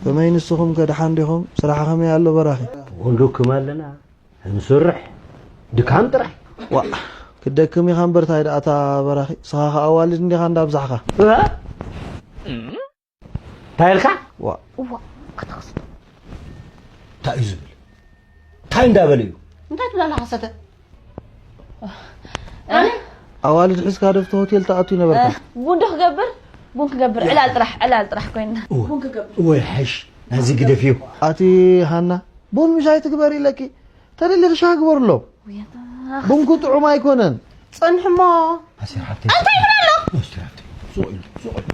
ከመይ ንስኹም ከ ደሓን ዲኹም? ስራሕ ከመይ ኣሎ በራኺ? ወንዶ ክም ኣለና ንስርሕ ድካም ጥራሕ። ዋ፣ ክደክም ኢኻ እምበር ታይ ደኣ እታ በራኺ? ስኻ ኸኣ ኣዋልድ እንዲኻ እንዳብዛሕኻ። እ? እንታይ ኢልካ? ዋ። እዋ፣ ከተኽስቶ። እንታይ እዩ ዝብል? እንታይ እንዳበለ እዩ? እንታይ ትብላ ኣለኻ ሰተ? ኣነ ኣዋልድ ሒዝካ ዶ ኣብቲ ሆቴል ትኣቱ ነበርካ? ቡን ዶ ክገብር? ቡን ክገብር። ዕላል ጥራሕ፣ ዕላል ጥራሕ ኮይና። እወ። ቡን ክገብር። እወ፣ ይሓይሽ። ናዚ ግደፍዮ። ኣቲ ሃና፣ ቡን ምሻይ ትግበር ኢለኪ። ተደሊኺ ሻሂ ግበርሎም። ውያታ። ቡንኩ ጥዑም ኣይኮነን። ጸንሕሞ። ኣሲር ሓብተይ። እንታይ ትብላ ኣሎ? ኣሲር ሓብተይ። ሱቕ ኢሉ፣ ሱቕ ኢሉ።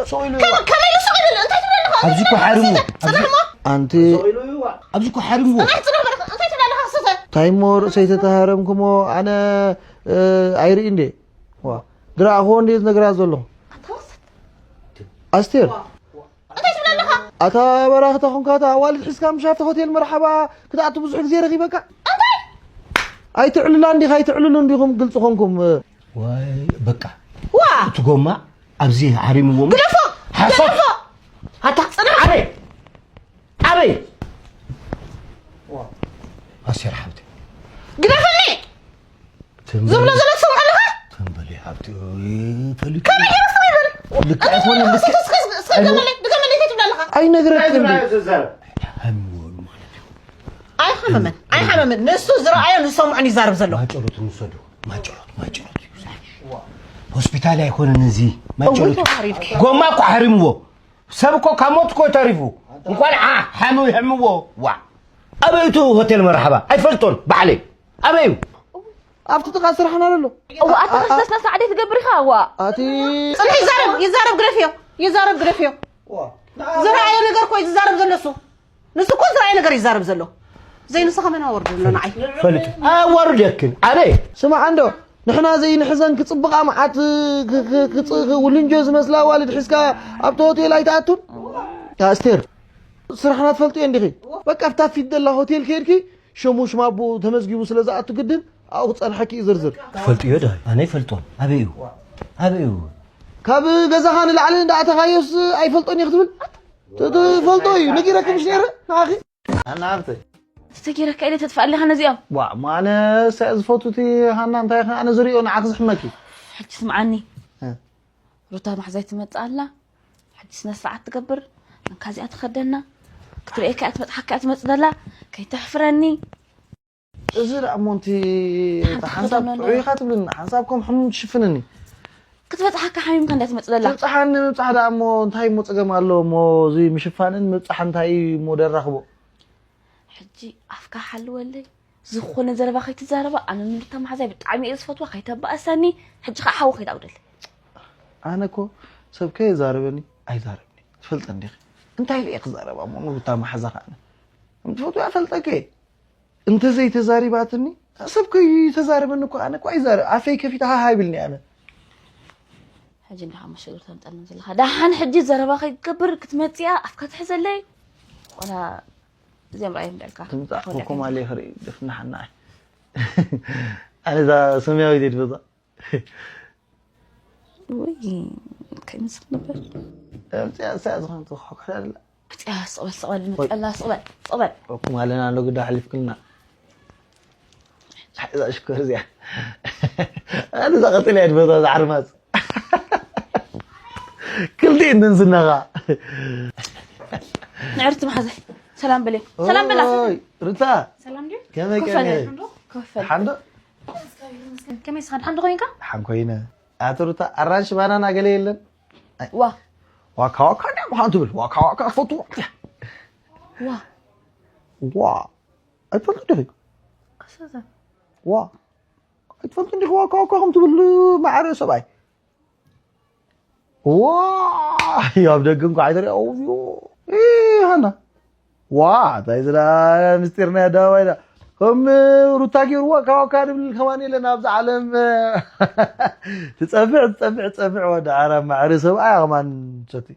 ሱቕ ኢሉ። ከመ-፣ ከመይ ኢሉ ሱቕ ኢሉ? እንታይ ትብላ ኣለኻ? ኣብዚ እኮ ሓርሙ። ጽናሕሞ። ኣንቲ ሱቕ ኢሉ ይዋ። ኣብዚ እኮ ሓርምዎ። ጽናሕ፣ ጽናሕ በል። እንታይ ትብላ ኣለኻ? ሰተ። ታይሞ ርእሰይ ተተሃረምኩሞ ኣነ፣ እ፣ ኣይርኢ እንዴ? ዋ። ግራ ኣኾ እንዴ ዝነግራ ዘለኹ? ኣታ ወሰት። ኣስቴር። እንታይ ትብል ኣለኻ? ኣታ በራኺ ተኾንካ፣ እታ ኣዋልድ ሒዝካ ምሻ ኣብቲ ሆቴል መርሓባ ክትኣቱ ብዙሕ ግዜ ረኺበካ። እንታይ? ኣይትዕልላ እንዲኻ፣ ኣይትዕልሉ እንዲኹም ግልፂ ኾንኩም። ዋይ፣ በቃ። ዋ! እቲ ጎማ ኣብዚ ሓሪምዎ። ግደፎ! ሓሶት! ግደፎ! ኣታ ጽናሕ! ኣበይ? ኣበይ? ኣስቴር ሓብቲ። ግደፈኒ! ዝብሎ ዘሎ ትሰምዖ ኣለኻ? ተንበል ሓብቲ፣ ኦይ፣ ፈሊጡ። ከመይ ገይሩ ስቕ ይብል? ልክዕ ኣይኮነን፣ ልክዕ እስከ፣ እስከ፣ እስከ ኣይኮነን። ድገመለይ፣ ድገመለይ፣ እንታይ ትብል ኣለኻ? ኣይነግረክን ድዩ? ሃሚዎ ማለት እዩ። ኣይሓመመን፣ ኣይሓመመን። ንሱ ዝረኣዮ ንዝሰምዖን ይዛረብ ዘሎ። ማጨሎት ንውሰዶ። ማጨሎት፣ ማጨሎት እዩ። ሆስፒታል ኣይኮነን እዚ። ማጨሎት። እውይ፣ ተዋሪድኪ። ጎማ እኮ ሓሪምዎ። ሰብ እኮ ካብ ሞት እኮ ተሪፉ። እንኳን ሓ-፣ ሓሚው ይሕምዎ። ዋ። ኣበይ እቲ ሆቴል መርሓባ? ኣይፈልጦን ባዕለይ። ኣበይ እዩ? ኣብቲ ጥቓ ስራሕና ዘሎ። እዋ፣ ኣታ ኣ-፣ ኣ-፣ ክስተ ስነ ስርዓት ትገብር ኢኻ፣ እዋ። ኣቲ ጽንሒ ይዛረብ፣ ይዛረብ ግደፍዮ፣ ይዛረብ ግደፍዮ። ዝረኣዮ ነገር እኮ እዩ ዝዛረብ ዘሎ እሱ። ንሱ እኮ ዝረኣዮ ነገር ይዛረብ ዘሎ። ዘይንሱ ከመና ወርዱ ኣሎ ንዓይ። ፈልጥ። ኣዋርደክን። ኣበይ? ስማዕ እንዶ፣ ንሕና ዘይንሕዘን ክጽብቓ መዓት ክ-፣ ክ-፣ ክጽ-፣ ክ-፣ ውልንጆ ዝመስላ ኣዋልድ ሒዝካ ኣብቲ ሆቴል ኣይትኣቱን? ኣስቴር፣ ስራሕና ትፈልጥዮ እንዲኺ? በቃ ኣብታ ፊት ዘላ ሆቴል ከይድኪ ሸሙ ሽማቡ ተመዝጊቡ ስለ ዝኣቱ ግድን ኣብኡ ክጸንሐኪ እዩ ዝርዝር። ትፈልጥዮ ዶ? ኣነ ይፈልጦን። ኣበይ እዩ? ኣበይ እዩ? ካብ ገዛኻ ንላዕሊ እንዳኣተኻዮስ ኣይፈልጦን እየ ክትብል? ት-፣ ትፈልጦ እዩ። ነጊረኪ ምሽ ነይረ ንዓኺ? ሃና ሃብተይ። ተሰጊረካ ኢለ ተጥፍኣለኻ ነዚኦም። ዋ፣ እሞ ኣነ እሳ እየ ዝፈቱ እቲ ሃና እንታይ ኢኻ ኣነ ዝሪኦ ንዓኺ ዝሕመኪ? ሕጂ ስምዓኒ። እ። ሩታ ማሕዛይ ትመጽእ ኣላ። ሕጂ ስነ ስርዓት ትገብር። እንካ እዚኣ ትኸደና። ክትርእየካ እያ ትመጽሓካ እያ ትመጽእ ዘላ። ከይተሕፍረኒ። እዚ ደኣ እሞ እንቲ ሓንቲ ሓንሳብ ክኸደኖ ጥዑይ ኣለዋ። ኢኻ ትብልኒ፣ ሓንሳብ ከም ሕሙም ትሽፍንኒ። ክትበጽሓካ ሓሚምካ እንዳ ትመጽእ ዘላ። ትብጽሓኒ ምብጻሕ ደኣ እሞ እንታይ እሞ ጸገም ኣለዎ እሞ፣ እዚ ምሽፋንን ምብጻሕ እንታይ እዩ እሞ ደራኽቦ? ሕጂ ኣፍካ ሓልወለይ፣ ዝኾነ ዘረባ ከይትዛረባ፣ ኣነ ንሩታ መሓዛይ ብጣዕሚ እየ ዝፈትዋ፣ ከይተባእሰኒ፣ ሕጂ ኸዓ ሓዊ ከይትኣጉደለይ። ኣነ እኮ ሰብ ከየዛረበኒ ኣይዛረብኒ፣ ትፈልጠኒ ዲኺ? እንታይ ኢለ እየ ክዛረባ እሞ ንሩታ መሓዛ ኸዓ ኣነ? ከም ትፈትዋ እፈልጠኪ እየ። እንተዘይተዛሪባትኒ፣ ሰብ ከይተዛረበኒ እኮ ኣነ እኮ ኣይዛረ-፣ ኣፈይ ከፊተ ሃሃ ይብልኒ ኣነ። ሕጂ እንዲኻ መሸገር ተምጠልና ዘለኻ። ደሓን ሕጂ ዘረባ ከይትገብር ክትመጽእ እያ፣ ኣፍካ ትሕዘለይ። ዋላ እዚኦም ርኣዮም በልካ። ትምጻእ ኮኮም ኣለ ክርኢ ድፍናሓና። ኣነ እዛ ሰማያዊት እየ ድፈዛ። ውይ፣ ከይመስል ነበር። እምጽያ፣ እምጽያ ዝኾነ ትኾክሕ ኣላ። እምጽያ፣ ስቕ በል፣ ስቕ በል፣ ቆይ። ንመጸላ፣ ስቕ በል፣ ስቕ በል። እኩም ኣለና ኣሎ ግዳ ሓሊፍክልና። እዛ ሽኮር እዚኣ። ኣነ እዛ ቀጠልያ እየ ድፈትዋ፣ እዛ ዓርማዝ። ክልቲኤን ደንዝናኻ። ንዕርቲ መሓዘይ፣ ሰላም በለይ። ሰላም በላ። ኦይ፣ ሩታ። ሰላም ድዩ? ከመይ፣ ኮፈል፣ ከመይ? ኮፈል። ሓንዶ? ከመይ ስኻ፣ ደሓን ዶ ኮይንካ? ደሓን ኮይነ። ኣቲ ሩታ፣ ኣራንሺ ባናና ገለ የለን? ኣይ። ዋ። ዋካ ዋካ እንዲያ ምዃን ትብል። ዋካ ዋካ ትፈቱ። ዋ። ዋ። ኣይትፈልጡ ዲኺ? ከሰተ። ዋ። ኣይትፈልጡ ዲኺ ዋካ ዋካ ከም ትብል ማዕረ ሰብኣይ? ዋ። ኣብ ደገ እንኳ ኣይተሪኦ። ኦ፣ ዮ። ኢ፣ ሃና። ዋ፣ እንታይ ዝዳ ምስጢር ናይ ኣደባባይ ዳ። ከም ሩታ ገይርዋ ካብ ኣካ ድብል ከማን የለን ኣብዚ ዓለም። ትጸፍዕ፣ ትጸፍዕ፣ ትጸፍዕ ወዲ ዓራ ማዕረ ሰብኣይ ከማን ሰቲ።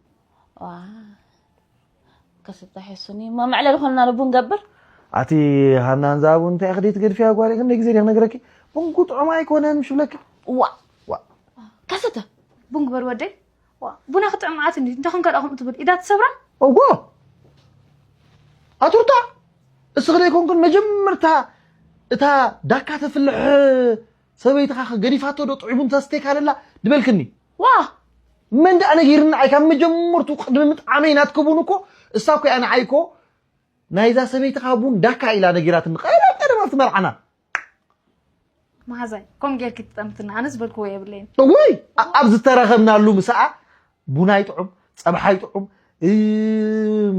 ዋ። ከስታ ሒሱኒ፣ እማ መዕለሊ ኮንና ዶ ቡን ገብር? ኣቲ ሃና፣ እንዛ ቡን እንታይ ክዲ ትገድፍያ ጓለይ፣ ክንደይ ግዜ ዲየ ክነግረኪ? ቡን እኮ ጥዑም ኣይኮነን፣ ምሽ ብለኪ? ዋ። ዋ። ከሰተ፣ ቡን ግበር ወደይ። ዋ፣ ቡና ክጥዕም መዓት እንዲ፣ እንታይ ኮንካ ደኣ ከምኡ ትብል? ኢዳ ትሰብራ? እዎ። ኣቱርታ፣ እስኺ ዶ ኣይኮንክን መጀመርታ እታ ዳካ ተፍልሕ ሰበይትኻ ገዲፋቶ ዶ ጥዑይ ቡን ተስቴካ ደላ ድበልክኒ? ዋ፣ መን ደኣ ነጊርኒ? ኣይ ካብ መጀመርቱ ቅድሚ ምጥዓመይ ናትኪ ቡን እኮ እሳ እኮ እያ ንዓይ እኮ ናይዛ ሰበይትኻ ቡን ዳካ ኢላ ነጊራትኒ። ቀደም ቀደም ኣብቲ መርዓና። መሓዛይ፣ ከምኡ ጌርኪ ትጠምትና፣ ኣነ ዝበልክዎ የብለይን። እወይ፣ ኣ-፣ ኣብ ዝተራኸብናሉ ምሳኣ ቡን ኣይጥዑም፣ ጸብሒ ኣይጥዑም፣ እ፣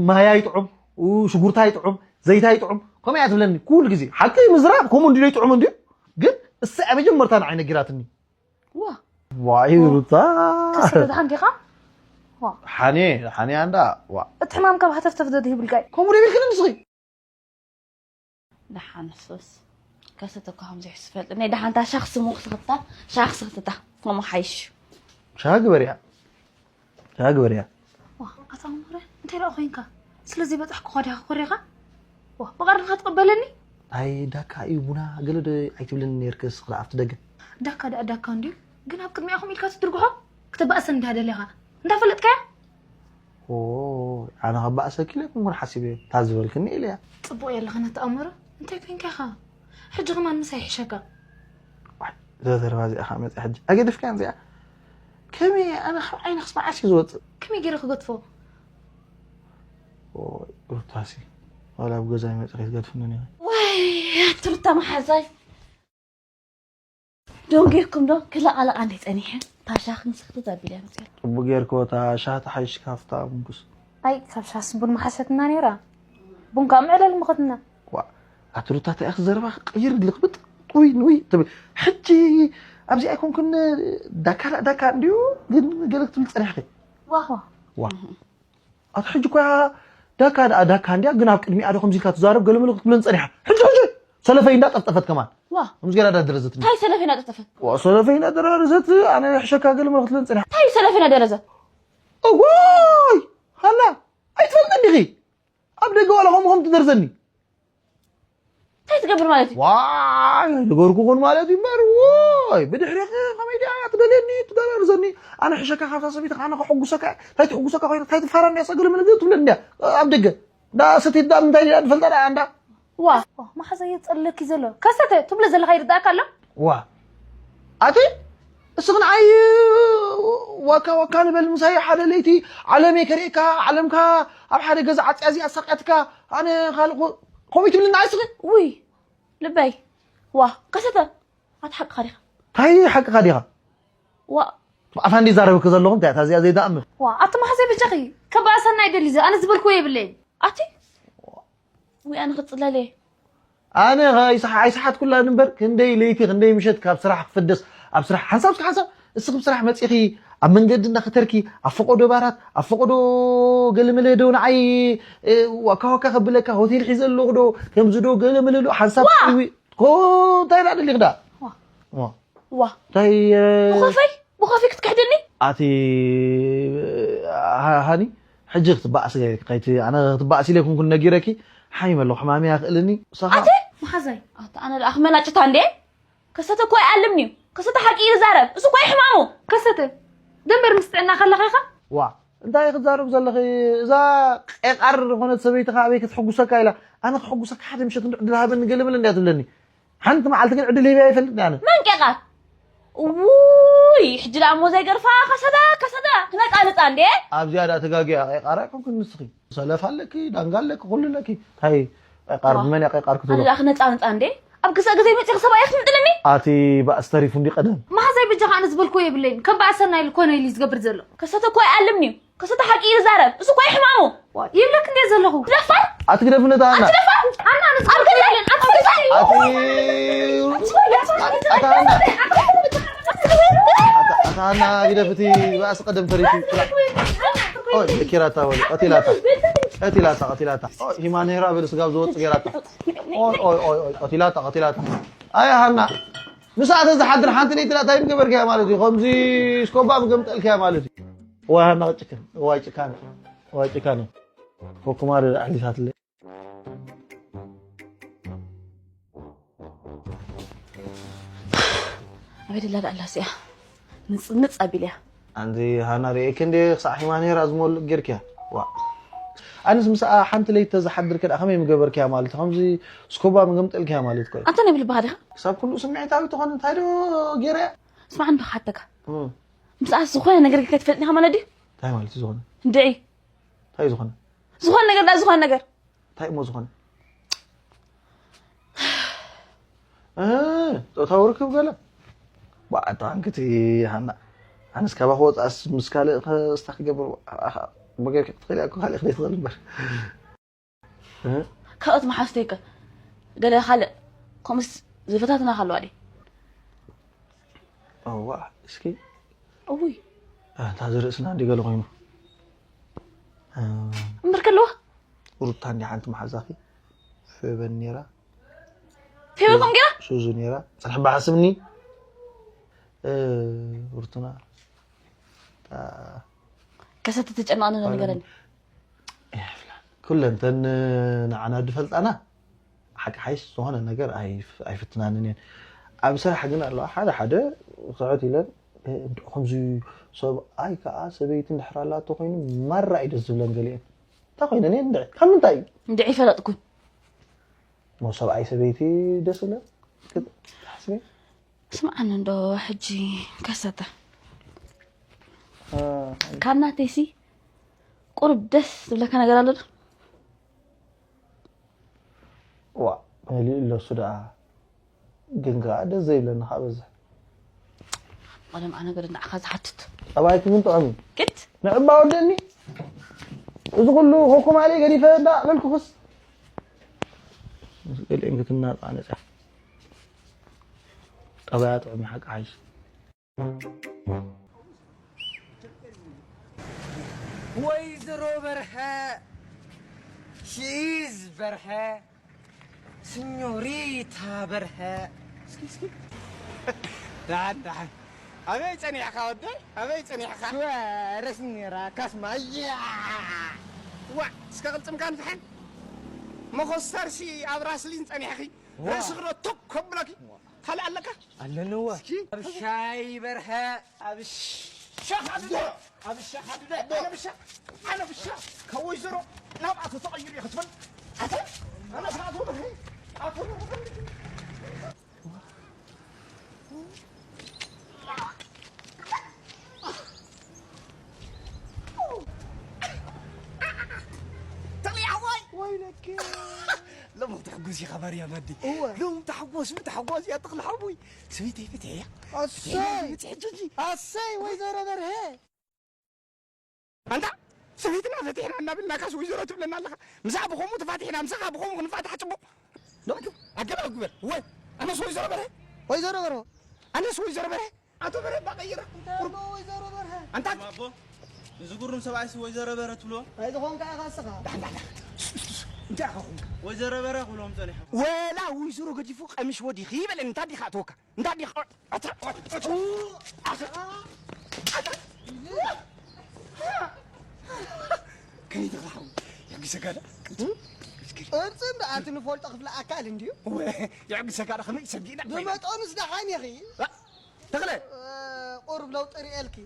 ማይ ኣይጥዑም፣ ኡ፣ ሽጉርቲ ኣይጥዑም፣ ዘይቲ ኣይጥዑም፣ ከምኡ እያ ትብለኒ ኩሉ ግዜ። ሓቂ ምዝራብ ከምኡ እንድዩ ዘይጥዑም እንድዩ፣ ግን እሳ እያ መጀመርታ ንዓይ ነጊራትኒ። ዋ። ዋይ ሩታ። ከስተ ደሓን ዲኻ? ዋ። ሓኔ፣ ሓኔ ኣንዳ፣ ዋ። እቲ ሕማም ካብ ሃተፍተፍ ዶ ይብልካ እዩ? ከምኡ ዶ ይብልክኒ ንስኺ? ደሓን ንሱስ። ከሰተ እኮ ከምዚ ይሕሱ ይፈልጥ። ናይ ደሓንታ ሻኽ ስሙ ክስኽታ፣ ሻኽ ስኽትታ። ከምኡ ሓይሽ። ሻ ግበርያ። ሻ ግበርያ። ዋ፣ ኣታ መምህረ፣ እንታይ ደኣ ኮይንካ? ስለዚ በጻሕኩኻ ዲኻ ኮሪኻ? ዋ፣ ብቐርንኻ ትቕበለኒ? ኣይ፣ ዳካ እዩ ቡና፣ ገለ ዶ ኣይትብለኒ ነይርክስ፣ ክላ ኣብቲ ደገ። ዳካ ደኣ ዳካ እንድዩ፣ ግን ኣብ ቅድሚኣኹም ኢልካ ትድርግሖ? ክተባእሰኒ እንዲኻ ደሊኻ። እንዳፈለጥካያ? ኦ፣ ኣነ ከባእሰኪ ኢለ ኣይኮንኩን ሓሲበ፣ እታ ዝበልክኒ ኢለያ። ጽቡቕ የለኻ ነቲ ኣእምሮ፣ እንታይ ኮይንካ ኢኻ? ሕጂ ከማን ምሳይ ይሕሸካ። ዋይ፣ እዛ ዘረባ እዚኣ ኸኣ መጺኣ ሕጂ። ኣገዲፍካያን እዚኣ? ከመይ ኣነ ካብ ዓይኒ ክስማዓስ እዩ ዝወጽእ። ከመይ ገይረ ክገድፎ? ኦይ፣ ሩታሲ፣ ዋላ ኣብ ገዛይ መጺኺ ትገድፍኒ ነይረ። ዋይ፣ ኣቲ ሩታ መሓዛይ። ደንጊርኩም ዶ? ክለቓለቓ እንደ ጸኒሐ፣ ታሻኽን ስኽቲ ዘቢለ መጽያ። ጽቡቕ ጌርክዎ፣ እታ ሻህ ተሓይሽካ ኣብታ ምንኩስ። ኣይ፣ ካብ ሻህስ ቡን መሓሸትና ነይራ። ቡን ከኣ መዕለሊ ምኸትና። ዋ፣ ኣቲ ሩታ፣ እንታይ ኢኺ ዘረባ ቀይር ግልቕብጥ፣ ጥውይ ንውይ ትብል። ሕጂ ኣብዚ ኣይኮንኩን ዳካ ዳካ እንድዩ፣ ግን ገለ ክትብል ጸኒሕኪ። ዋ። ዋ። ኣቲ ሕጂ እኮ እያ ዳካ ደኣ ዳካ እንድያ፣ ግን ኣብ ቅድሚኣ ዶ ከምዚ ኢልካ ትዛረብ ገለ መለ ክትብለን ጸኒሓ። ሕጂ፣ ሕጂ ሰለፈይ እንዳጠፍጠፈት ከማን። ዋ። ከምዚ ገይራ እንዳደረዘትኒ። እንታይ ሰለፈይ እንዳጠፍጠፈት? ዋ፣ ሰለፈይ እንዳደራረዘት፣ ኣነ ሕሸካ ገለ መለ ክትብለን ጸኒሓ። እንታይ ሰለፈይ እንዳደረዘት? እዋይ፣ ሃና፣ ኣይትፈልጥን ዲኺ? ኣብ ደገ ዋላ ከምኡ ከም ትደርዘኒ። እንታይ ትገብር ማለት እዩ? ዋይ፣ ነገርኩ ኹን ማለት እዩ እምበር፣ ዋይ፣ ብድሕሪኺ ከመይ ድያ ትደልየኒ፣ ትደራርዘኒ? ኣነ ሕሸካ ካብታ ሰበይትኻ ኣነ ከሐጉሰካ፣ እንታይ ትሕጉሰካ ኮይና፣ እንታይ ትፋራ እንድያ፣ ገለ መለ ትብለኒ እንድያ፣ ኣብ ደገ። እንዳ ሰተይት ደኣ ምንታይ ድያ ትፈልጣ ደኣ፣ እንዳ ዋ፣ ዋ፣ መሓዛ የጸለኪ ዘሎ። ከሰተ፣ ትብሎ ዘለኻ ይርዳእካ ኣሎ? ዋ። ኣቲ፣ እስኺ ንዓይ ዋካ ዋካ ንበል ምሳይ ሓደ ለይቲ ዓለመይ ከርእየካ፣ ዓለምካ ኣብ ሓደ ገዛ ዓጽያ እዚኣ ኣሳቕያትካ፣ ኣነ ካልእ ኮ-፣ ከምኡ ትብልኒ ንዓይ እስኺ? ውይ፣ ልበይ። ዋ፣ ከሰተ፣ ኣቲ ሓቅኻ ዲኻ? እንታይ ሓቅኻ ዲኻ? ዋ። ኣፋ እንዲ ዛረብክ ዘለኹ እንታይ እታ እዚኣ ዘይትኣምን? ዋ፣ ኣቲ መሓዘይ ብጃኺ፣ ከባእሰና ይደሊ ዘ-፣ ኣነ ዝበልክዎ የብለይን። ኣቲ? ውይ፣ ኣነ ክጽለል እየ። ኣነ ኸ ኣይሰሓ-፣ ኣይሰሓትኩላን እምበር፣ ክንደይ ለይቲ፣ ክንደይ ምሸት ካብ ስራሕ ክፍደስ፣ ኣብ ስራሕ፣ ሓንሳብ እስከ ሓንሳብ፣ እስኺ ብስራሕ መጺኺ፣ ኣብ መንገዲ እንዳኸተርኪ፣ ኣብ ፈቐዶ ባራት፣ ኣብ ፈቐዶ ገለመለ ዶ ንዓይ፣ እ፣ ዋካ ዋካ ከብለካ፣ ሆቴል ሒዘ ኣለኹ ዶ፣ ከምዚ ዶ ገለመለ ዶ፣ ሓንሳብ ዋ! ትጽውዒ፣ ኮ-፣ እንታይ ደኣ ደሊኺ ደኣ? ዋ። ዋ። ዋ። እንታይ፣ እ፣ ብኸፈይ? ብኸፊ ክትክሕድኒ? ኣቲ፣ ሃ-፣ ሃኒ፣ ሕጂ ክትበኣሲ ገይርኪ፣ ከይቲ፣ ኣነ ክትበኣሲ ኢለ ኣይኮንኩን ነጊረኪ፣ ሓሚመ ኣለኹ፣ ሕማመይ ኣኽእልኒ፣ ምሳኻ ኣቲ? መሓዛይ። ኣቲ፣ ኣነ ደኣ ክመናጭታ እንዴ? ከሰተ እኮ ኣይኣልምን'ዩ። ከሰተ ሓቂ እዩ ዝዛረብ። እሱ እኮ እዩ ሕማሙ። ከሰተ፣ ደንበር ምስ ጥዕና ከለኻ ኢኻ? ዋ፣ እንታይ ክትዛረብ ዘለኺ? እዛ ቄቃር ዝኾነት ሰበይትኻ ኣበይ ክትሕጉሰካ ኢላ? ኣነ ክሕጉሰካ ሓደ ምሸት እንዶ ዕድል ሃበኒ ገለ መለ እንድያ ትብለኒ። ሓንቲ መዓልቲ ግን ዕድል ሂበያ ኣይፈልጥን ኣነ። መን ቄቃር? ውይ፣ ሕጂ ደኣ እሞ ዘይገርፋ ከሰዳ፣ ከሰዳ፣ ክነጻንጻ እንዴ? ኣብዚኣ ደኣ ተጋጊያ፣ ቄቃር ኣይኮንክን ንስኺ። ሰለፍ ኣለኪ፣ ዳንጋ ኣለኪ፣ ኩሉ ኣለኪ። እንታይ ቄቃር፣ ዋ። ብመን እያ ቄቃር ክትብሎ? ኣነ ደኣ ክነጻንጻ እንዴ? ኣብ ግዛእ ግዜ መጺኺ ሰብኣይ ክትምጥልኒ? ኣቲ ባእሲ ተሪፉ እንዲ ቀደም። መሓዛይ በጃኻ ኣነ ዝበልክዎ የብለይን። ከም በኣሰና ኢሉ ኮነ ኢሉ እዩ ዝገብር ዘሎ። ከሰተ እኮ ኣይኣልምን'ዩ። ከሰተ ሓቂ እዩ ዝዛረብ። እሱ እኮ እዩ ሕማሙ። ዋ፣ ይብለክ እንዴ ዘለኹ። ደፋር! ኣቲ ግደፍነት ኣና። ኣቲ ደፋር! ኣና፣ ኣነ ኣብ ገዛ የለን። ኣቲ ገዛ! ኣቲ ኣታ ኣና። ኣታ፣ ኣታ ኣና ግደፍቲ ባእሲ ቀደም ተሪፉ። ኦይ፣ ኪራታ ወለ፣ ቀቲላታ። ቀቲላታ፣ ቀቲላታ። ኦይ፣ ሂማን ሄራ በል ስጋብ ዝወጽእ ጌራታ። ኦይ፣ ኦይ፣ ኦይ፣ ኦይ፣ ቀቲላታ፣ ቀቲላታ። ኣያ ሃና፣ ምሳኣ ተዝሓድር ሓንቲ ለይቲ ዳኣ እንታይ ምገበርካያ ማለት እዩ? ከምዚ ስኮባ ምገምጠልካያ ማለት እዩ። እዋይ ሃና ጭክን፣ እዋይ ጭካነ፣ እዋይ ጭካነ። ኮኩማሪ ኣሕሊፋትለይ። ኣበይ ደላ ደኣ ኣላ እዚኣ? ንጽንጽ ኣቢልያ። ኣንቲ ሃና ርእየኪ እንዴ ክሳዕ ሂማ ነይራ ዝመልእ ጌርክያ? ዋ። ኣነስ ምስኣ ሓንቲ ለይቲ ተዝሓድር ከኣ ከመይ ምገበርክያ ማለት እዩ? ከምዚ ስኩባ ምገምጠልክያ ማለት እኮ እዩ። ኣንተ ናይ ብልብኻ ዲኻ? ክሳብ ክንኡ ስምዒታዊ ትኾን እንታይ ዶ ገይረያ? ስማዕ እንዶ ክሓተካ። እም። ምስኣ ዝኾነ ነገር ከይትፈልጥ ኢኻ ማለት ድዩ? እንታይ ማለት እዩ ዝኾነ? እንድዒ። እንታይ ዝኾነ? ዝኾነ ነገር ደኣ ዝኾነ ነገር። እንታይ እሞ ዝኾነ? እ፣ ጾታዊ ርክብ ገለ? ባዕ፣ ኣታ ኣንክቲ ሃና። ኣነስ ካባኺ ወጻእስ ምስ ካልእ ከ-፣ እስታ ክገብር፣ ኣኻ፣ መገብ ክትኽእል እኮ ካልእ ክደይ ትኽእል እምበር። እ? ካልኦት መሓዝተይ ከ? ገለ ካልእ ከምኡስ ዝፈታትና ካልዋ ድዩ? እዋ፣ እስኪ። እውይ። እ፣ እንታ ዝርእስና እንዲ ገለ ኮይኑ። እ፣ እምበር ከለዋ? ሩታ እንዲ ሓንቲ መሓዛኺ ፌበን ነይራ። ፌበን ከም ገይራ? ሱዙ ነይራ። ጽንሕ በሓስብኒ። እ፣ ሩቱና። እ፣ ከሰተ ተጨናቕኒ ዶ ንገረኒ። ኩለን ተን ንዓና ድፈልጣና ሓቂ ሓይሽ ዝኾነ ነገር ኣይፍ-፣ ኣይፍትናንን እየን። ኣብ ስራሕ ግን ኣለዋ ሓደ ሓደ ስሕት ኢለን፣ "እ፣ እንዶ ከምዚ ሰብኣይ ከኣ ሰበይቲ እንድሕር ኣላቶ ኮይኑ ማራ እዩ ደስ ዝብለን" ገሊአን። እንታይ ኮይነን እየን እንድዒ? ካብ ምንታይ እዩ? እንድዒ ፈለጥኩን። ሞ ሰብኣይ ሰበይቲ ደስ ይብለን? ክትሓስቢ? ስምዓኒ እንዶ ሕጂ ከሰተ። እ፣ ካብ ናተይሲ ቁሩብ ደስ ዝብለካ ነገር ኣሎ ዶ? ዋ፣ መሊኡ ኣሎ እሱ ደኣ። ግን ከኣ ደስ ዘይብለኒ ከኣ በዝሕ። ቆለም ኣነ ገለ ንዓኻ ዝሓትት። ጠባይኪ ግን ጥዑም እዩ። ግድ? ንዕባ ወደኒ። እዚ ኩሉ ኮኮማሌ ገዲፈ እንዳ በልኩኽስ። ምስ ገሊአን ክትናጻ ነጻ። ጠባያ ጥዑም እዩ ሓቂ ሓይሽ። ወይዘሮ በርሀ፣ ሺዝ በርሀ፣ ሲኞሪታ በርሀ። እስኪ፣ እስኪ። ደሓን፣ ደሓን። ኣበይ ጸኒሕካ ወደይ? ኣበይ ጸኒሕካ? ሽወ ረስኒ ራካስ ማያ። ዋ፣ እስከ ቅልጽምካ ንፍሐን። መኾስተርሲ ኣብ ራስሊን ጸኒሕኺ። ዋ። ርእስኺ ዶ ቶክ ከብለኪ? ዋ። ካልእ ኣለካ? ኣለንዋ። እስኪ። ኣብ ሻይ በርሀ። ኣብ ሻ-፣ ኣብ ሻ-፣ ኣብ ሻ-፣ ኣብ ሻ-፣ ኣነ ብሻ፣ ኣነ ብሻ፣ ካብ ወይዘሮ ናብ ኣቶ ተቐይሩ እየ ክትብል። ኣተ፣ ኣነ ኣቶ በርሀ፣ ኣቶ በርሀ። ተኽሊ ሓወይ! ወይለኪ! ሎሚ ክትሕጎስ ኢኻ ማርያም ኣደይ። እወ። ሎሚ ተሓጎስ፣ ተሓጎስ እያ ተኽሊ ሓወይ። ሰበይተይ ፈትሐያ። ኣሰይ! ፈትሐያ፣ ፈትሐያ፣ ሕጂ። ኣሰይ ወይዘሮ በርሀ! ኣንታ ሰበይትና ፈቲሕና እናበልናካስ ወይዘሮ ትብለና ኣለኻ? ምሳኻ ብኸምኡ ተፋቲሕና፣ ምሳኻ ብኸምኡ ክንፋታሕ ጽቡቕ። ዶ ኣገባብ ግበር። ወይ ኣነስ ወይዘሮ በርሀ? ወይዘሮ በርሀ? ኣነስ ወይዘሮ በርሀ? ኣቶ በርሀ እባ ቀይራ። እንታይ ቁሩብ እሞ ወይዘሮ በርሀ? ኣንታ ኣቦ፣ እዚ ጉሩም ሰብኣይሲ ወይዘሮ በርሀ ትብሎ? እንታይ ዝኾንካ ኢኻ እስኻ? ዳሕን፣ ዳሕን፣ ዳሕን። ሱስ፣ ሱስ፣ ሱስ። እንታይ ኢኻ ኾንካ? ወይዘሮ በርሀ ክብሎም ጸኒሖም። ወላ ወይዘሮ ገዲፉ ቀሚሽ ወዲኺ ይበለኒ። እንታይ ዲኻ ኣተወካ? እንታይ ዲኻ? ኣታ፣ ኣታ፣ ኣታ፣ ኣታ። ከመይ ትኽሓው? የግሰጋዳ? ቅርጽም ደኣ እቲ ንፈልጦ ክፍሊ ኣካል እንድዩ። ወ-፣ የግሰጋዳ ከመይ ሰጊእና ኮይና? ብመጠኑስ ደሓን ኢኺ። ዋ፣ ተኽለ። እ፣ ቁሩብ ለውጢ ርእየልኪ።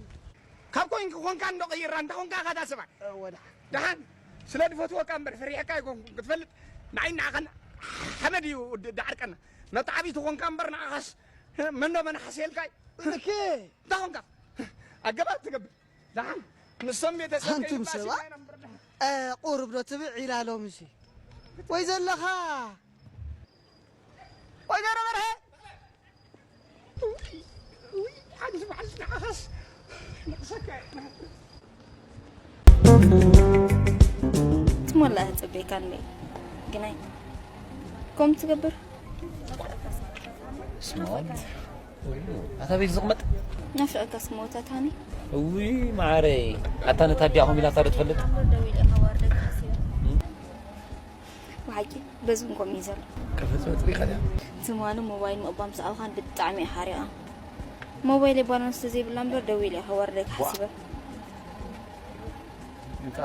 ካብ ኮንኪ ኮንካ እንዶ ቀይራ፣ እንተ ኮንካ ኢኻ እታ ሰብኣይ። እወ፣ ደሓን። ደሓን። ስለ ዝፈትወካ እምበር፣ ፈሪሐካ ኣይኮንኩን። ክትፈልጥ፣ ንዓይ ንዓኻን ሓመድ እዩ ድ-፣ ድዓርቀና። መጣዕቢ ተኾንካ እምበር፣ ንዓኻስ መን ዶ መናሓስየልካ እዩ? እከ። እንተ ኮንካ፣ ኣገባብ ትገብር። ደሓን። ንሶም ቤተሰብ ሓንቱም ከይባሲ ሰባ? ኢና እምበር፣ ደሓን። እ፣ ቁሩብ ዶ ትብዕ ኢላ ሎምሲ? ወይ ዘለኻ? ወይዘሮ በርሀ! ውይ፣ ውይ፣ ሓንቲ መዓልቲ ንዓኻስ ንዕሰካ እየ። ትሞላእ ጽበይካ እንዴ? ግናይ። ከም ትገብር? ስምዖን። ኣታ ቤት ዝቕመጥ? ናፍቀካ ስሞታት ሃኒ። እውይ፣ ማዓረይ። ኣታ ነታ ኣዲኣ ኮም ኢላታ ዶ ትፈልጥ? ብሓቂ በዚ እውን ከምኡ እዩ ዘሎ። ከፈት መጥሪኻ ድያ? ትማሊ ሞባይል ምቕባም ሰኣልኻን ብጣዕሚ እየ ሓሪቓ። ሞባይለይ ባላንስ ተዘይብላ እምበር ደዊለ እየ ከዋርደካ ሓሲበ። እንታ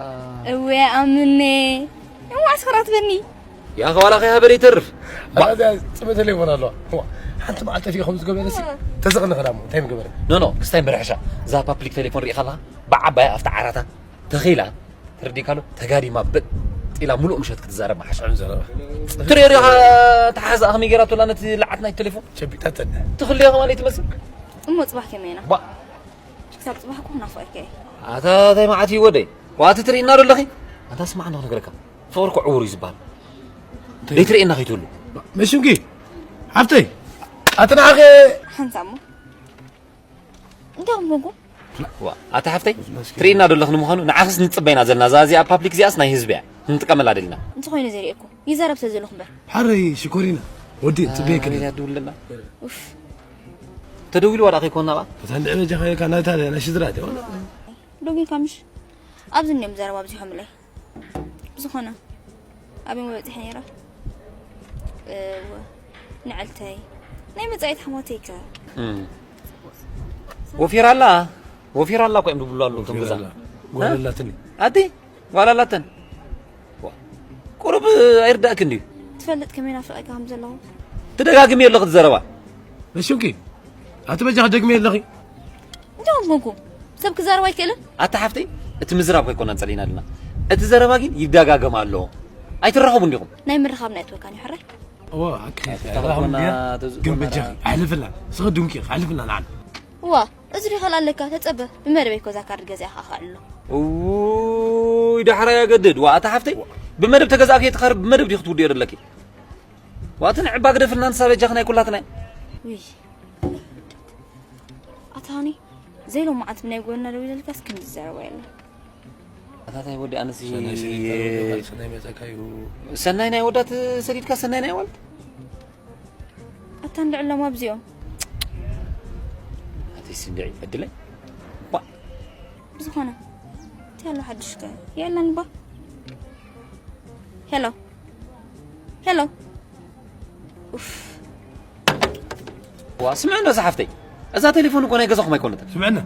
እወ ኣምኔ። እዋ ኣስኸራት በኒ። ያ ኸዋላ ኸይ ሃበል ይተርፍ። ባ- ኣዛ ጽበ ቴሌፎን ኣለዋ። እዋ፣ ሓንቲ መዓልቲ እቲኡ ከም ዝገበረ ሲ፣ ተዘቕኒ ኸዳሞ፣ እንታይ ምገበረ? ኖ፣ ኖ፣ ክስታይ ምርሕሻ። እዛ ፓብሊክ ቴሌፎን ርኢኻ ኣለኻ? ብዓባያ ኣብታ ዓራታ ተኺላ። ተረዲእካ ኣሎ? ተጋዲማ በጥ ኢላ ሙሉእ ምሸት ክትዛረብ መሓሻ። ጥዑም ዘረባ። ትሪኦ ዲኻ ተሓዛ ከመይ ገይራቶ ኣላ ነቲ ለዓት ናይ ቴሌፎን? ጨቢጣተን። ትኽልዮ ከማን ትመስል። እሞ ጽባሕ ከመይ ኢና? ባ- ክሳብ ጽባሕ እኮ ናፍቐካ እየ። ኣታ እንታይ መዓት እዩ ወደይ? ዋቲ ትርእይና ዶ ኣለኺ? ኣንታ ስማዕ እንዶ ክነግረካ። ፍቕሪ እኮ ዕውር እዩ ዝበሃል። እንታይ? ዘይትርእየና ከይትህሉ። መሽንኪ፣ ሓፍተይ፣ ኣቲ ንዓኸ ሓንሳብ እሞ። እንታይ ከም ኮንኩ? ዋ፣ ኣታ ሓፍተይ፣ ትርእይና ዶ ኣለኺ ንምዃኑ? ንዓኽስ ንጽበይና ዘለና። እዛ እዚኣ ፓብሊክ እዚኣስ ናይ ህዝቢ እያ። ክንጥቀመላ ደሊና። እንተኾይነ ዘይርእየኩ። ይዛረብ ስለ ዘለኹ እምበር። ሓረይ ሽኮሪና፣ ወዲ ጽበየክን። ኣቤት፣ ያድውልና። ኡፍ። ተደዊሉ ዋላ ከይኮንና ባ? እታ እንድዒ በጃኻ ኢልካ ናይታ ናይ ሽድራ ድያ ዋላ? ዶጊልካ ምሽ? ኣብዚ እኒኦም ዘረባ ኣብዚሖምለይ። ብዝኾነ፣ ኣበይ እሞ በጺሐ ነይረ? እወ፣ ንዕልተይ። ናይ መጻኢት ሓሞተይ ከ? እም። ወፊራ ኣላ፣ ወፊራ ኣላ እኮ እዮም ዝብሉ ኣለዉ እቶም ገዛ። ወፊራ ኣላ። ጓል ኣላትኒ። ኣቲ? ጓል ኣላተን። ዋ፣ ቁሩብ ኣይርዳእክን ድዩ? ትፈልጥ ከመይ ናፍቐካ ከም ዘለኹ? ትደጋግሚ ኣለኺ እቲ ዘረባ። መሽንኪ፣ ኣቲ በጃኺ ደግሚ ኣለኺ። እንታይ ኮንኩ? ሰብ ክዛረብ ኣይክእልን? ኣታ ሓፍተይ፣ እቲ ምዝራብ ከይኮና ጸሊእና ኣለና። እቲ ዘረባ ግን ይደጋገም ኣሎ። ኣይትራኸቡን ዲኹም? ናይ ምርኻብ ናይ ኣትወካን እዩ ሕራይ። እወ፣ ኣኪ፣ ኣይትራኸቡና፣ ኣይራኸቡን ድያ? ተዝእኮና ግን በጃኺ፣ ዳ- ኣሕልፍላ። ስኸ ድምኪ፣ ኣሕልፍላ ንዓና። እዋ፣ እዚ ዲኻ ኣለካ፣ ተጸበ። ብመደበይ እኮ እዛ ካርድ ገዚኣ ከኣ ኣሎ። እውይ፣ ዳሕራ ያገድድ። ዋ፣ ኣታ ሓፍተይ፣ ብመደብ ተገዛእኪ፣ እቲ ካርድ ብመደብ ዲኺ ትውድዮ ዘለኪ? ዋ፣ እቲ ንዕባ ግደፍልና፣ ንሳ በጃኺ ናይ ኩላትና እዩ። ውይ። ኣታ ሃኒ፣ ዘይሎም መዓልቲ ብናይ ጎና ደው ኢለልካስ ክንዲ ዝዛረባ የለን። ኣታ ታይ ወዲ ኣነስ ሰናይ ሰሊጥካ እዩ፣ ሰናይ መጸካ እዩ። ሰናይ ናይ ወዳት ሰሊጥካ ሰናይ ናይ ኣዋልድ? ኣታ እንድዕሎም ኣብዚኦም። ኣቲ ስንድዒ ዕድለይ። ባ። ብዝኾነ፣ እንታይ ኣሎ ሓድሽ ከ? የለን ባ። ሄሎ። ሄሎ። ኡፍ። ዋ፣ ስምዕና እዛ ሓፍተይ። እዛ ቴሌፎን እኮ ናይ ገዛኹም ኣይኮነትን። ስምዕና፣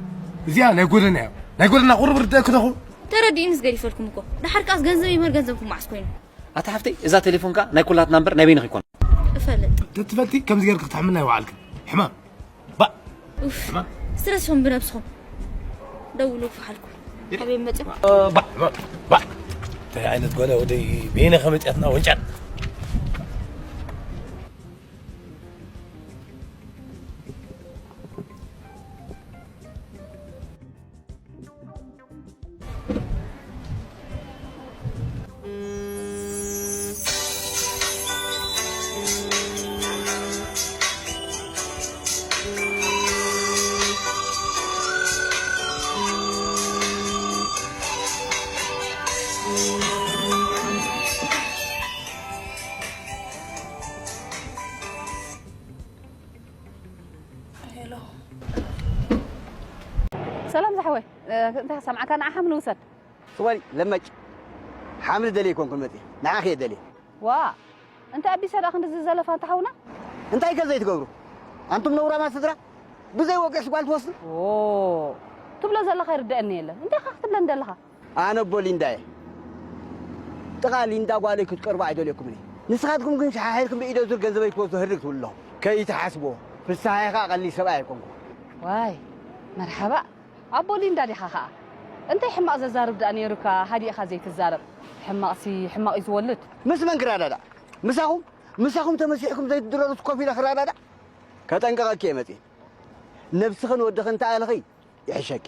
እዚኣ ናይ ጎደና እያ። ናይ ጎደና ቁሩብ ርድእ ክትኹ። ተረዲእንስ ገዲፈልኩም እኮ። ደሓር ከኣስ ገንዘብ ይመር ገንዘብኩም መዓስ ኮይኑ? ኣታ ሓፍተይ፣ እዛ ቴሌፎን ከኣ ናይ ኩላትና እምበር ናይ በይንኺ ኣይኮነን። እፈልጥ። ተትፈልጢ ከምዚ ጌርኪ ክትሕምና ኣይወዓልክን። ሕማም። ባእ። ኡፍ። ሕማም። ስትረስኹም ብነብስኹም። ደውሉ ክፍሓልኩም። ኣበይ መጽዮም? ባእ፣ ባእ፣ ባእ። እንታይ ዓይነት ጓል ወደይ በይነ ከመጽያትና ወንጫል። ሄሎ። ሰላም ዝሓወይ፣ እ፣ እንታይ ክሰምዓካ? ንዓ ሓምሊ ውሰድ። ስወሪ ለመጭ። ሓምሊ ደልየ ኣይኮንኩን መፅየ። ንዓኺ እየ ደልየ። ዋ፣ እንታይ ኣቢሰ ደኣ ክንድዚ ዘለፋ እንተ ሓውና? እንታይ ከ ዘይትገብሩ? ኣንቱም ነውራማት ስድራ፣ ብዘይ ወግዕስ ጓል ትወስዱ? ኦ፣ ትብሎ ዘለኻ ይርደአኒ የለን። እንታይ ኢኻ ክትብለኒ ዘለኻ? ኣነ ኣቦ ሊንዳ እየ። ጥቓ ሊንዳ ጓለይ ክትቀርቡ ኣይደልየኩምን እየ። ንስኻትኩም ግን ሸሓሒርኩም ብኢደ ዙር ገንዘበይ ክትወስዱ ህርግ ትብሉ ኣለኹም። ከይትሓስብዎ፣ ፍስሃየ ኸኣ ቀሊል ሰብኣይ ኣይኮንኩን። ዋይ፣ መርሓባ። ኣቦ ሊንዳ ዲኻ ኸኣ? እንታይ ሕማቕ ዘዛርብ ደኣ ነይሩካ ሃዲእኻ ዘይትዛረብ? ሕማቕሲ ሕማቕ እዩ ዝወልድ። ምስ መን ክረዳዳእ? ምሳኹም? ምሳኹም ተመሲሕኩም ዘይትድረሩስ ኮፍ ኢለ ክረዳዳእ? ከጠንቅቐኪ እየ መጺኤ። ነብስኽን ወድኽን እንተኣለኺ ይሕሸኪ።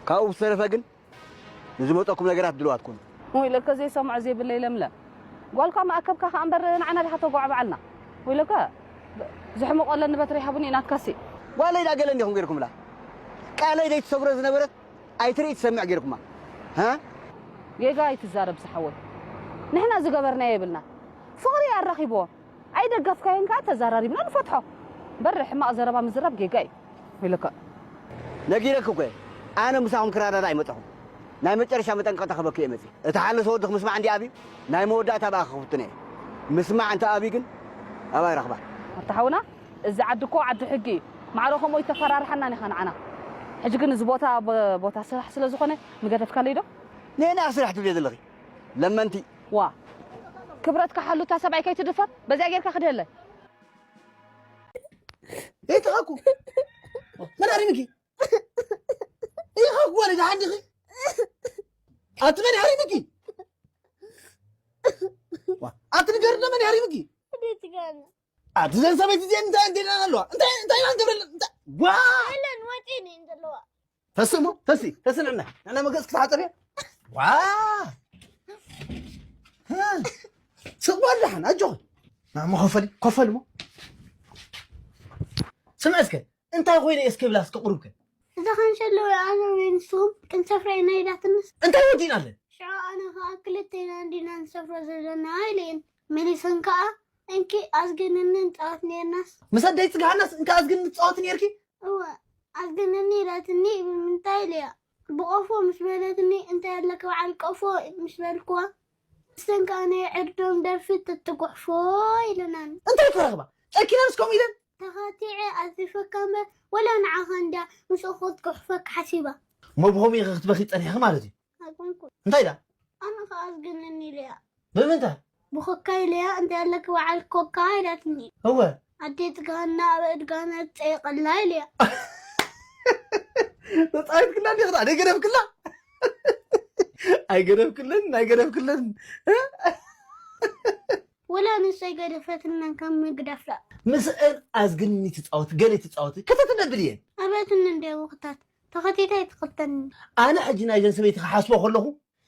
ካብኡ ብዝተረፈ ግን ንዝመጸኩም ነገራት ድልዋት ኩኑ። ወይለከ ዘይሰምዖ ዘይብለይ ለምለም። ጓልካ መኣከብካ ከኣ እምበር ንዓና ዲኻ ተጓዕ በዓልና? ወይለከ ዝሕምቆ ኣለኒ በትሪ ሃቡኒ ናትካሲ። ጓለይ ዳ ገለ እንዲኹም ጌርኩምላ። ቃለይ ዘይትሰግሮ ዝነበረት ኣይትርኢ ትሰምዕ ጌርኩማ። ሃ? ጌጋ ኣይትዛረብ ዝሓወይ። ንሕና ዝገበርናዮ የብልና። ፍቕሪ ኣራኺብዎ። ኣይደገፍካዮን ከኣ ተዛራሪብና ንፈትሖ። እምበር ሕማቕ ዘረባ ምዝራብ ጌጋ እዩ። ኢልካ። ነጊረኪ እኮ እየ። ኣነ ምሳኹም ክረዳዳ ኣይመጻኹም። ናይ መጨረሻ መጠንቀቕታ ክህበኪ እየ መጺእ። እቲ ሓለሶ ወድኺ ምስማዕ እንዲ ኣብዩ፣ ናይ መወዳእታ ብኣኺ ክፍትኖ እየ። ምስማዕ እንተ ኣብዩ ግን፣ ኣባይ ረኽባ። ኣታ ሓውና፣ እዚ ዓዲ እኮ ዓዲ ሕጊ እዩ። ማዕረ ከምኡ ኣይተፈራርሓናን ኢኻ ንዓና። ሕጂ ግን እዚ ቦታ ብ-፣ ቦታ ስራሕ ስለ ዝኾነ፣ ምገደፍካለይ ዶ? ንየናይ ስራሕ ትብልዮ ዘለኺ? ለመንቲ። ዋ፣ ክብረትካ ሓሉ፣ እታ ሰብኣይ ከይትድፈር፣ በዚኣ ጌርካ ክድህለ። ይትኻኩ። መን ኣሪምኪ? ይኻኩ ወለ ደሓን ዲኺ? ኣቲ መን ሃሪምኪ? ኣቲ ንገርና መን ሃሪምኪ? ኣቲ ዘን ሰበይቲ እዚአን እንታይ እንዴና ኣለዋ? እንታይ እንታይ ኢና ንገብረለን? እንታይ ዋ! የለን ወጪ ነን ዘለዋ። ተስሞ ተሲ ተስንዕና ንዕና መገጽ ክትሓጠብ እያ። ዋ! ስቕ በል ደሓን ኣጆኺ። ናሞ ኮፈሊ ኮፈል ሞ ስምዐ እስከ እንታይ ኮይነ እስከ ብላ እስከ ቁሩብከ እዛ ካንሸሎ ኣነ ወይ ንስኹም ክንሰፍራ ኢና ኢላትንስ እንታይ ወዲና ኣለ ሽዑ ኣነ ከዓ ክልተ ኢና እንዲና ንሰፍሮ ዘለና ኢለን መሊሰን ከዓ እንኪ ኣዝግንንን ፃወት ነርናስ ምስ ኣደይ ፅግሃናስ እንካ ኣዝግን ትፃወት ነርኪ እወ ኣዝግንኒ ኢላትኒ ብምንታይ ኢለያ ብቆፎ ምስ በለትኒ እንታይ ኣለክ በዓል ቆፎ ምስ በልክዋ ንሰን ከዓ ናይ ዕርዶም ደርፊ ተትጉሕፎ ኢለናን እንታይ ክረኽባ ጨኪናንስ ከምኡ ኢለን ተኻቲዐ ኣዚፈካ እምበር ወላ ንዓኻ እንድያ ምስኡ ክትጉሕፈካ ሓሲባ መብሆም ኢኺ ክትበኺ ፀኒሕኺ ማለት እዩ ኣይኮንኩን እንታይ ዳ ኣነ ከዓ ኣዝግንኒ ኢለያ ብምንታይ ብኮካ ኢለያ እንታይ ኣለክ በዓል ኮካ ኢላትኒ እወ ኣዴ ጥጋና ኣብ እድጋና ትፀይቀላ ኢለያ ተፃዊትክላ እንዲኽዳ ደይገደፍክላ ኣይገደፍክለን ኣይገደፍክለን ወላ ንሰይ ገደፈትለን ካብ ምግዳፍላ ምስአን ኣዝግንኒ ትፃወት ገለ ትፃወት ከተትነብል እየን ኣበትኒ እንደ ወቅታት ተኸቲታ ይትኸተኒ ኣነ ሕጂ ናይዘን ሰበይቲ ክሓስቦ ከለኹ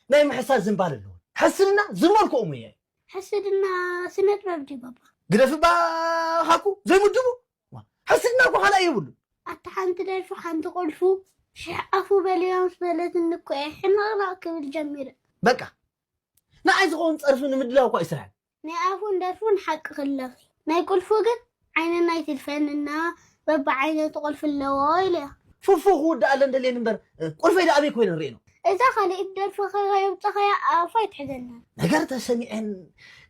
ናይ ምሕሳር ዝንባል ኣለዎ ሕስድና ዝመልክኦም እየ ሕስድና ስነ ጥበብ ድዩ ባባ ግደፍባ ሃኩ ዘይምድቡ ሕስድና እኮ ካልኣ የብሉ ኣታ ሓንቲ ደርፊ ሓንቲ ቁልፉ ሽሕ ኣፉ በሊያ ምስ በለትኒ እኮ እየ ሕንቕንቕ ክብል ጀሚረ በቃ ንዓይ ዝኸውን ፀርፊ ንምድላው እኳ ይስራሕ ናይ ኣፉን ደርፉን ሓቂ ክለኺ ናይ ቁልፉ ግን ዓይንና ኣይትድፈንና በብዓይነቱ ቁልፊ ኣለዎ ኢለያ ፉፉ ክውድኣለን ደልየን እምበር ቁልፈይ ዳ ኣበይ ኮይነ ንርኢ ነው እዛ ካልኢት ደርፊ ከየውፀኸያ ኣፋ ኣይትሕዘና ነገር ተሰሚዐን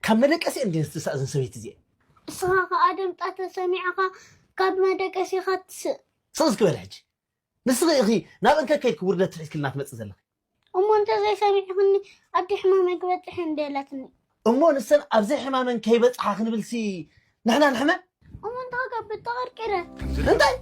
ካብ መደቀሲአን ድየን ዝትሳእ እዘን ሰበይቲ እዚአን እስኻ ከዓ ደምጣ ተሰሚዕኻ ካብ መደቀሲኻ ትስእ ስቕ እስኪ በል ሕጂ ንስኺ ኢኺ ናብ እንከ ከይድኪ ውርደት ትሒዝክልና ትመፅእ ዘለኺ እሞ እንተዘይሰሚዕኽኒ ኣብቲ ሕማመይ ክበፅሕ እንደላትኒ እሞ ንሰን ኣብ ዘይሕማመን ከይበፅሓ ክንብልሲ ንሕና ንሕመ እሞ እንታይ ክገብር ተቐርቂረ እንታይ